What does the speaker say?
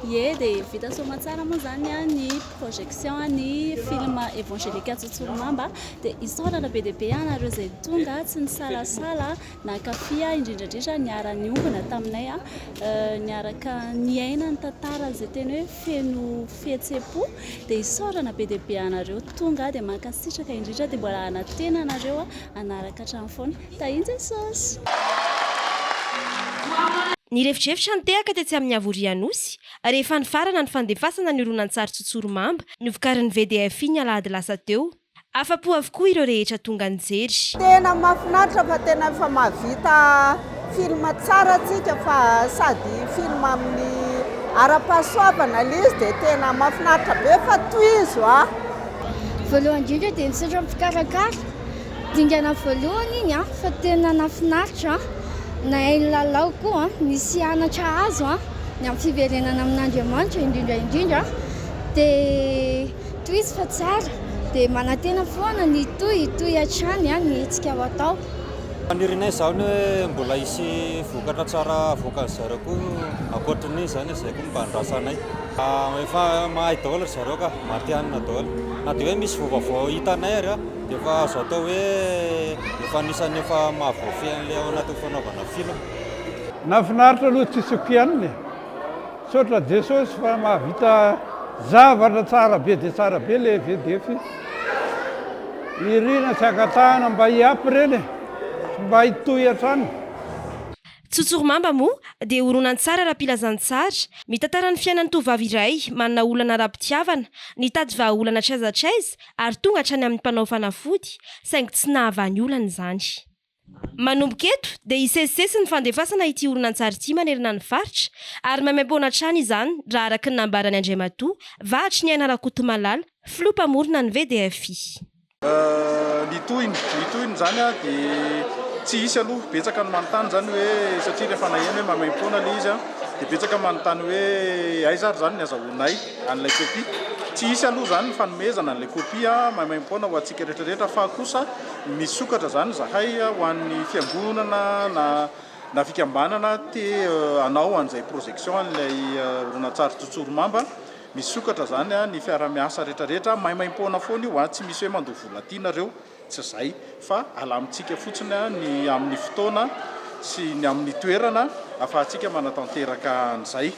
Ye, dia vita soamantsara moa zany a ny projection ny film évangélique Tsotsorimamba. Dia isaorana be dia be anareo izay tonga tsy nisalasala nankafy, indrindrandrindra niara-niombona taminay a, niaraka niaina ny tantara izay tena hoe feno fihetsem-po. Dia isaorana be dia be anareo tonga, dia mankasitraka indrindra, dia mbola anantena anareo a hanaraka hatrany foana. Tahin'i Jesosy. Nirefodrefotra ny tehaka tetsy amin'ny Havoria Anosy rehefa nifarana ny fandefasana ny horonantsary Tsotsorimamba novokarin'ny VDFI ny alahady lasa teo. Afa-po avokoa ireo rehetra tonga nijery. Tena mahafinaritra fa tena efa mahavita film tsara atsika, fa sady film amin'ny ara-pahasoavana ilay izy, dia tena mahafinaritra be fa tohizo a. Voalohany indrindra dia misaotra ny mpikarakara. Dingana voalohany iny a, fa tena nahafinaritra, nahay ny lalao koa, nisy anatra azo a ny amin'ny fiverenana amin'Andriamanitra indrindra indrindra, dia tohizo fa tsara, dia manantena foana ny hitohy hitohy hatrany a ny hetsika ho atao. Fanirinay izany hoe mbola hisy vokatra tsara avoakan'ny zareo koa ankoatran'iny zany, izay koa mba andrasanay. Efa mahay daholo ry zareo ka, matihanina daholo. Na dia hoe misy vaovao hitanay ary dia efa azo atao hoe efa anisan'ny efa mahavoafehy an'ilay ao anatin'ny fanaovana film. Nahafinaritra aloha, tsisy kianina e. Misaotra Jesosy fa mahavita zavatra tsara be dia tsara be le VDF. Irina sy angatahana mba hiampy ireny e, mba hitohy hatrany. Tsotsorimamba moa dia horonantsary ara-pilazantsara mitantara ny fiainan'ny tovovavy iray manana olana ara-pitiavana, nitady vahaolana hatraiza hatraiza ary tonga hatrany amin'ny mpanao fanafody, saingy tsy nahavaha ny olana izany. Manomboka eto dia hisesisesy ny fandefasana ity horonantsary ity manerana ny faritra ary maimaimpoana hatrany izany raha araka ny nambaran'i Andriamatoa Vahatriniaina Rakotomalala, filoha mpamorona ny VDFI. Ny tohiny, ny tohiny izany dia tsy hisy aloha, betsaka ny manontany izany hoe satria rehefa naheno hoe maimaimpoana ilay izy dia betsaka ny manontany hoe aiza ary izany ny azahoanay an'ilay kopia. Tsy hisy aloha izany ny fanomezana an'ilay kopia maimaimpoana ho antsika rehetra rehetra fa kosa misokatra izany izahay ho an'ny fiangonana na na fikambanana te hanao an'izay projection an'ilay horonantsary Tsotsorimamba. Misokatra izany ny fiara-miasa rehetrarehetra, maimaimpoana foana io, tsy misy hoe mandoa vola aty nareo, tsy izay, fa alamintsika fotsiny ny amin'ny fotoana sy ny amin'ny toerana ahafahantsika manatanteraka an'izay.